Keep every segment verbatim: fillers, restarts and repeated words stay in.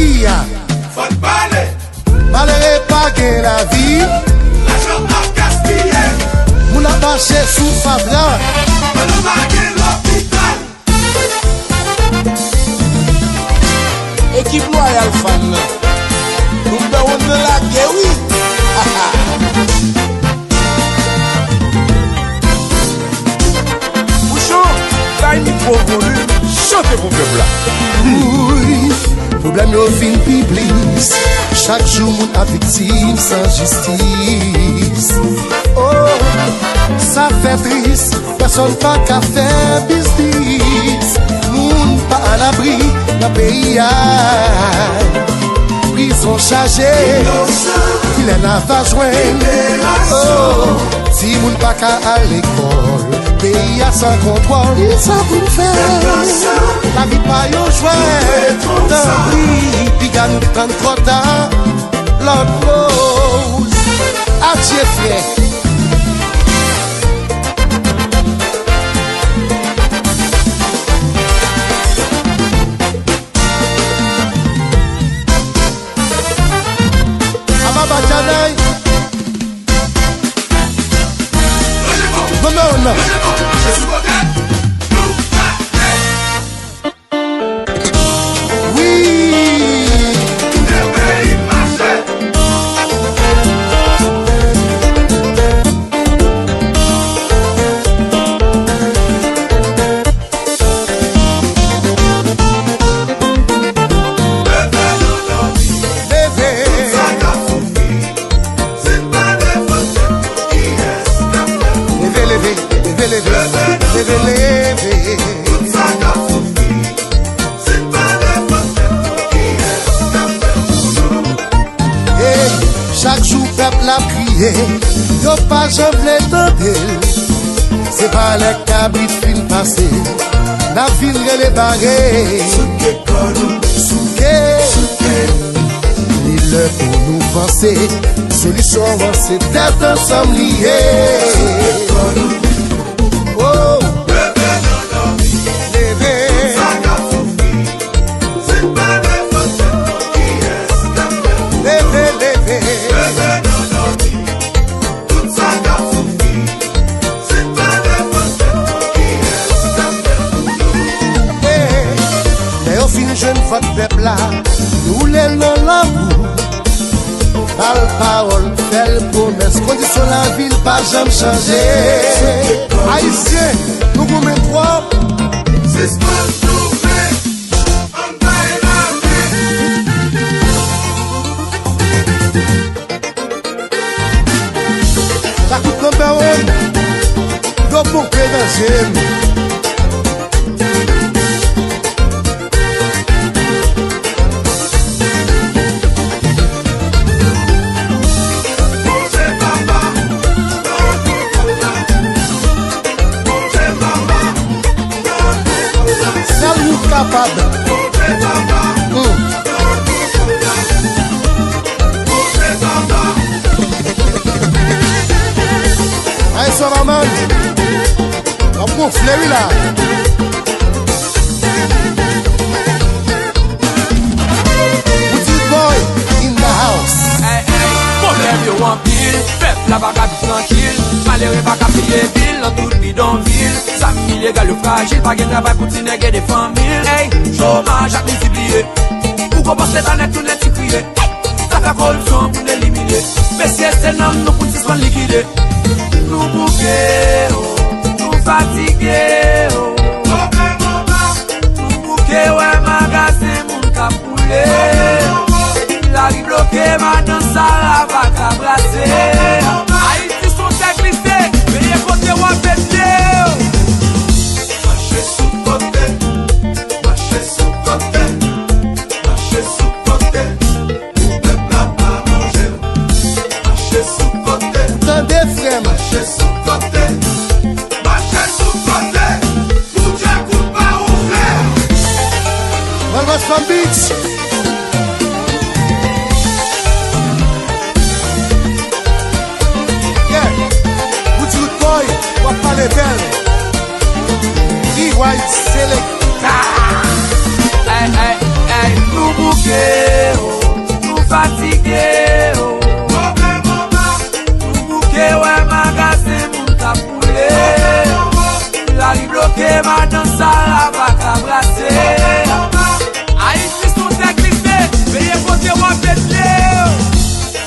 Iya. Fòk pale. Malere pa gen lavi. Lajan ap gaspiye. Moun ap mache sou fatra. Pandan pa gen lopital. Ekip Royal Fan nan. Nou fè wonn nan lage wi. Bouchon, bay mikwo volim, chante pou pèp la. Wouy, pwoblèm yo vin pi plis. Chak jou moun ap viktim san jistis. Oh, sa fè tris. Pèsonn pa ka fè biznis. Moun pa alabri nan peyi a. Prizon chaje. Kilè n a va jwenn? Oh, timoun pa ka al lekòl. Peyi a san kontwòl. Kisa pou n fè? Lavi pa yon jwèt. Tanpri, piga nou tann twò ta. Lòt poz. Adye frè. Ababa Janay. Nonmen w nan. Wi. Leve, leve, leve, leve, leve, leve. Hey, chak jou pèp la ap kriye, yo pa janm vle tande l. Se pa lè kabrit fin pase, n ap vin rele bare. Souke kò nou, souke, souke. Li lè pou nou panse, solisyon an se tèt ansanm li ye. Souke kò nou. Oh. Leve. Leve, leve. Hey, lè yo fin jwenn vòt pèp la, nou lè nan labou. Ba l pawòl, fè l pwomès, kondisyon lavi l pa janm chanje. Ayisyen, nou goumen twòp. Sispann toufe, ann bay lavi. Sa kout nan bawon, yo ponpe nan je m. Sèl ou kapab. Hmm. Ay, swa maman. W ap gonfle wi la. Woody Boy in the house. Ey, ey, pwoblèm yo anpil, pèp la pa ka viv trankil, malere pa ka peye bil nan tout bidonvil. Zam ilegal yo frajil, pa gen travay pou ti nèg ede fanmi l. Ey, chomaj ak mizibliye, ou konpòs leta nèt tounen ti kriye. Zafè koripsyon pou n elimine. Mesye, se nanm nou pou n sispann likide. Nou bouke, oh, nou fatige, oh. Nou bouke, wè magazen moun k ap boule. Lari bloke, madan Sara pa ka brase. Ayiti se yon tè glise, veye kote w ap pete, oh. Mache sou kote, mache sou kote, mache sou kote. Pou pèp la pa manje l. Mache sou kote. Tande, frè m. Mache sou kote. Mache sou kote. Pou Djè kout pa woufle. Malbash Palm Beach. Yeah. Pou ti wout boy, w ap pale bèl. Be White Selecta. Ey, ey, ey, nou bouke. Madan Sara pa ka brase. Ayiti se yon tè glise, veye kote w ap deplye.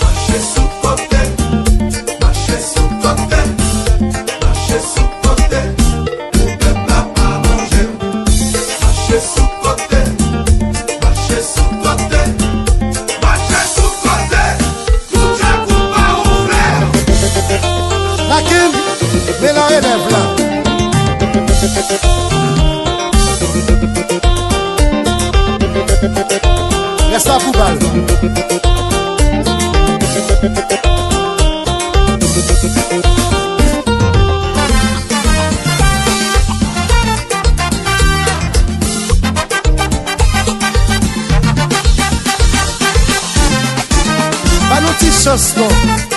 Mache sou kote, mache sou kote, mache sou kote, pou pèp la pa manje. Mache sou kote, mache sou kote, mache sou kote. Lakin, men la relèv la. Rès la pou bal. Ba nou ti chans non.